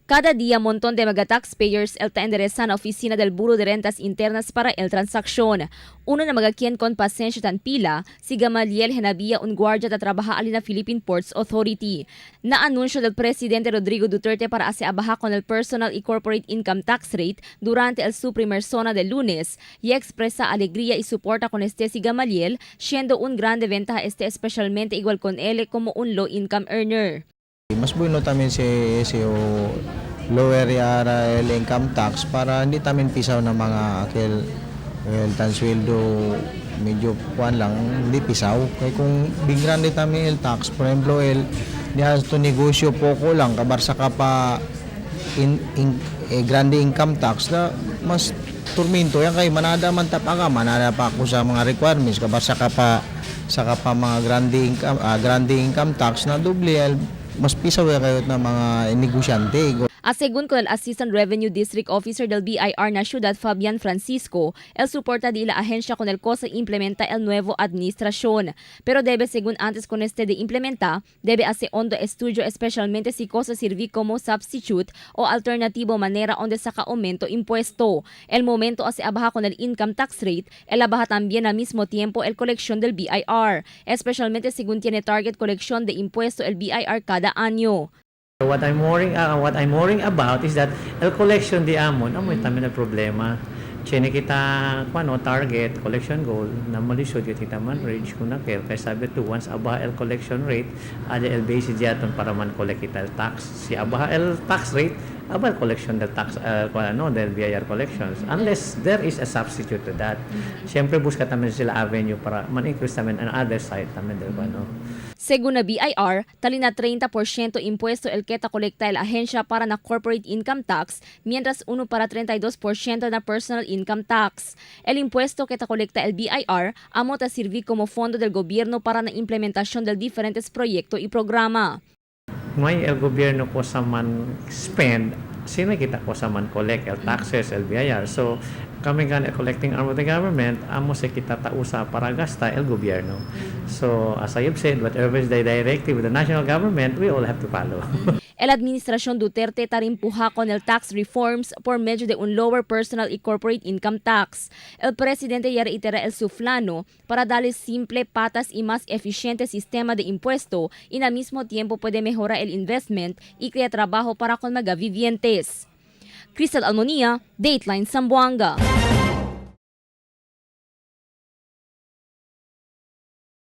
Cada día montón de mga taxpayers el ta endereza na oficina del Bureau de Rentas Internas para el transacción. Uno na mga quien con pasensya tan pila, si Gamaliel Henabia, un guardia ta trabaja ali na Philippine Ports Authority. Na anunsyo del presidente Rodrigo Duterte para ase abaja con el personal y corporate income tax rate durante el su primer SONA del lunes y expresa alegría y soporta con este si Gamaliel, siendo un grande ventaja este especialmente igual con él como un low income earner. Mas bueno también si o lower yara el income tax para hindi tamin pisaw ng mga aquel el tan sweldo medyo kuan lang hindi pisaw kay kung big grande tamin el tax, por ejemplo, el niya to negosyo poco lang kabar sa ka pa in eh, grande income tax na mas turminto yan kay manada man tap ka manada pa ako sa mga requirements kabar sa ka pa mga grande income tax na doble el mas pisaw ya kayo na mga negosyante. A según con el Assistant Revenue District Officer del BIR na Ciudad Fabian Francisco, el soporta de la agencia con el cosa implementa el nuevo administración. Pero debe, según antes con este de implementa, debe hacer hondo estudio, especialmente si cosa sirvi como substitute o alternativo manera donde saca aumento impuesto. El momento hace abaja con el income tax rate, el abaja también al mismo tiempo el colección del BIR, especialmente según tiene target colección de impuesto el BIR cada año. What I'm worrying about is that el collection di amon, amoy tamin na problema. Chene kita kuano target collection goal na malisod kita man reach kung nakel kay sabi to once aba el collection rate ada el base diaton para man collect kita el tax. Si aba el tax rate, aba el collection del tax kuano del BIR collections unless there is a substitute to that. Siyempre busca tamin sila avenue para man increase tamin an other side tamin del kuano. Según la BIR, talina 30% impuesto el que ta colecta el agencia para na corporate income tax, mientras 1 para 32% na personal income tax. El impuesto que ta colecta el BIR amo ta sirvi como fondo del gobierno para na implementación del diferentes proyecto y programa. May el gobyerno ko sa man spend, sino kita ko sa man collect el taxes, el BIR. So, kami gan el collecting arm of the government, amo se kita tausa para gasta el gobyerno. So, as I have said, whatever is the directive of the national government, we all have to follow. El administración Duterte tarimpuja con el tax reforms por medio de un lower personal y corporate income tax. El presidente ya reitera el su plano para darle simple, patas y más eficiente sistema de impuesto y al mismo tiempo puede mejorar el investment y crear trabajo para con mga vivientes. Crystal Almonia, Dateline Zamboanga.